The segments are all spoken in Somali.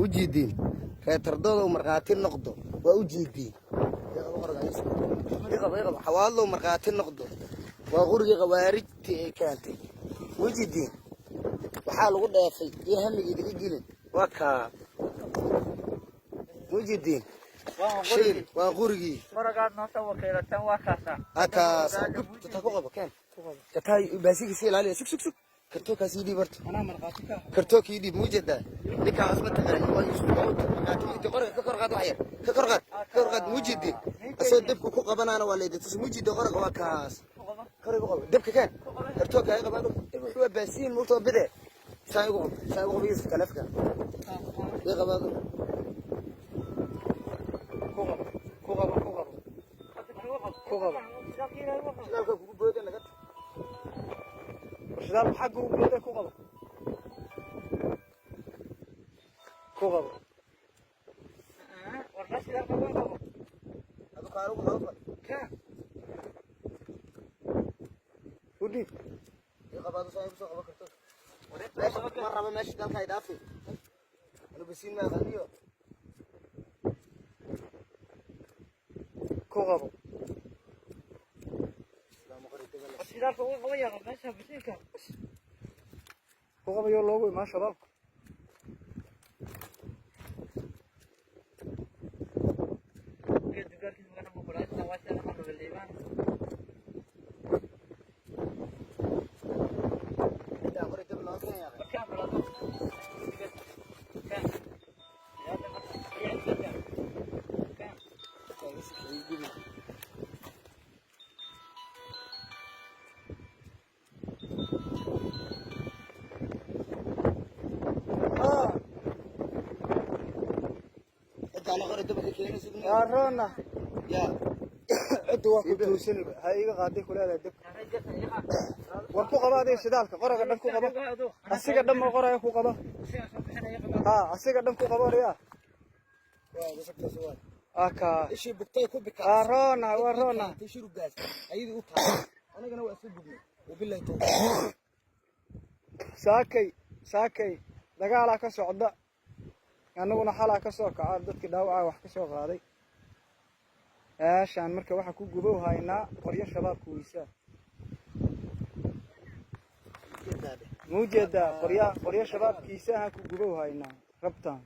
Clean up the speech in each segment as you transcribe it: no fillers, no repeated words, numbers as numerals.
Ma u jeediin? Reer Tardoodow, markhaati noqdo, waa u jeediin. Xawaadlow, markhaati noqdo, waa qurigii khawaarijtii ay keentay. Ma u jeediin? Waxaa lagu dheefay iyo hamiga idiga gelin waa kaa. Ma u jeediin? Shiil waa qurigii. Qoragaad noo soo wakiilateen waa kaasaa. Akaas gub tata ku qabo, keen tataa baasigiisa ilaaliya. Sug, sug, sug, kartookaas ii dhiib horta. Anaa markhaati ka. Kartookii dhiib. Ma ujeedaa? Ninkaas ma taqaani, waa Yuusuf Daawud. Markhaati inta qoraga ka kor qaad, wax yar ka kor qaad, ka kor qaad. Ma ujeedin? Asoo dabka ku qabanaana waa leedahay tus. Ma ujeeda? Qoraga waa kaas, kor igu qabo. Dabka keen, kartooka ay qabaan. Wuxuu waa baasiin mugtoo bide. Saa igu qabo, saa igu qabo. Yuusuf, taleefka ii qabaado. Ku qabo, ku qabo, ku qabo, ku qabo. Shidaalka kugu booda naga. Shidaal xagga u booda. Ku qabo, ku qabo. Adu kaalugu qabo. U dhiib. Ii qabaado, saa igu soo qabo kartoonka. Meesha ma rabo, meesha dalka ay dhaafi. Anu basiin ma aqaaniyo. Ku qabo. Ku qabayo loogu imaan shabaabka. Intaa qori dab loo keenyaa. Intaa la qori dabka keenaysa. Waa roona. Yaa. Cidda waa ku tuusan, ha iga qaaday kuleedahay dabka. War ku qaba adiga shidaalka, qoraga dhan ku qaba, asiga dhan ma qoraya, ku qaba. Ha, asiga dhan ku qaba oryaa. Waa wasaqtaas waa. Aka. Ishii bugtay ku bikaa. Waa roona, waa roona. Shirugaas ayadii u tahay, anagana waa isku gubnay. Wabillahi tawfiiq. Saakay, saakay dagaalaa ka socda, annaguna xalaa ka soo kaca, dadkii dhaawaca wax ka soo qaaday meeshaan. Marka waxaa ku gubow haynaa qoryo shabaabka weysaa. Ma ujeedaa? Qorya, qoryo shabaabkiisa ahaan ku gubow haynaa rabtaan.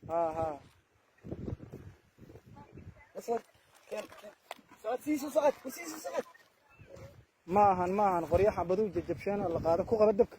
Ha ha. Socod, sii socod, sii socod. Ma ahan, ma ahan qoryo xabaduu jajabsheen oo la qaado. Ku qaba dabka.